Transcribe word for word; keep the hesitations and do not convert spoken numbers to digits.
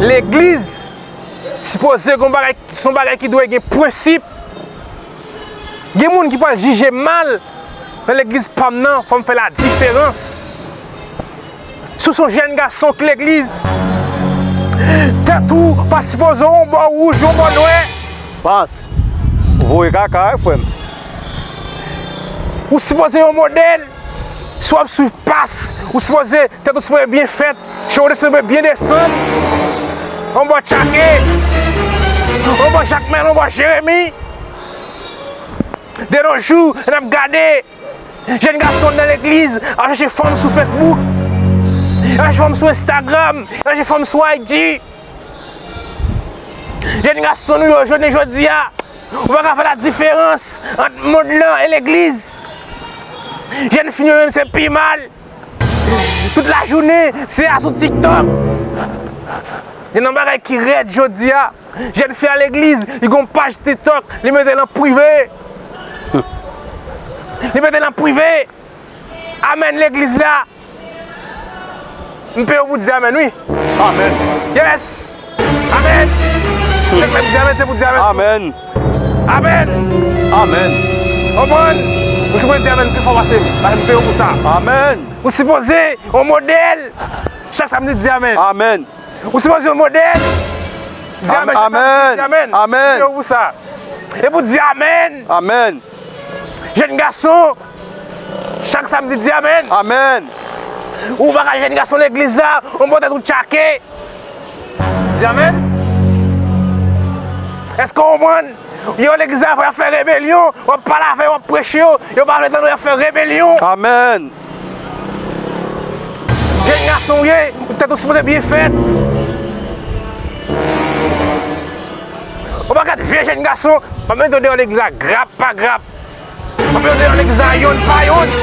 Legliz sipoze gon bagay, se yon bagay ki dwe gen prensip. Gen moun ki pral jije m mal nan legliz pa m nan, fò m fè ladiferans. Si w se yon jèn gason k legliz, tèt ou pa sipoze yon bò wouj, yon bò nwè. Pas, ou voye kaka, wi, frè m. Ou sipoze yon modèl. Si w ap swiv pas, ou sipoze, tèt ou sipoze byen fèt, cheve w sipoze byen desann. Yon bò tchake, yon bò Jakmèl, yon bò Jeremi. De nos jours, n ap gade jèn gason nan legliz, ap chache fanm sou Facebook, ap chache fanm sou Instagram, ap chache fanm sou I G. Jèn gason nou yo, jounen jodi a, ou pa ka fè ladiferans ant mond lan e legliz. Jèn fi nou yo menm se pi mal. Tout lajounen, se asou TikTok. Gen yon bagay ki rèd jodi a. Jèn fi a legliz, li gon paj TikTok, li mete l an prive. Li mete l an prive. Amèn legliz la. M peye w pou di amèn, wi. Amèn. Yes. Amèn. Chak lè m di amèn, se pou di amèn. Amèn. Amèn. Amèn. Konprann? Ou sipoze di amèn pi fò pase m. Paske m peye w pou sa. Amèn. Ou sipoze yon modèl. Chak samdi, di amèn. Amèn. Ou sipoze yon modèl. Di amèn. Chak samdi, di amèn. Amèn. M peye w pou sa. E pou di amèn. Amèn. Jèn gason, chak samdi, di amèn. Amèn. Ou pa ka jèn gason legliz la, yon bò tèt ou tchake. Di amèn. Èske w konprann? Yo legliz la, y ap fè rebelyon, w ap pale avè yo, w ap preche yo, yo pa vle tande w, y ap fè rebelyon. Amèn. Jèn gason w ye, ou tèt ou sipoze byen fèt. Ou pa ka vye jèn gason, m ap mete w deyò legliz la, grap pa grap. M ap mete w deyò legliz la, yonn pa yonn.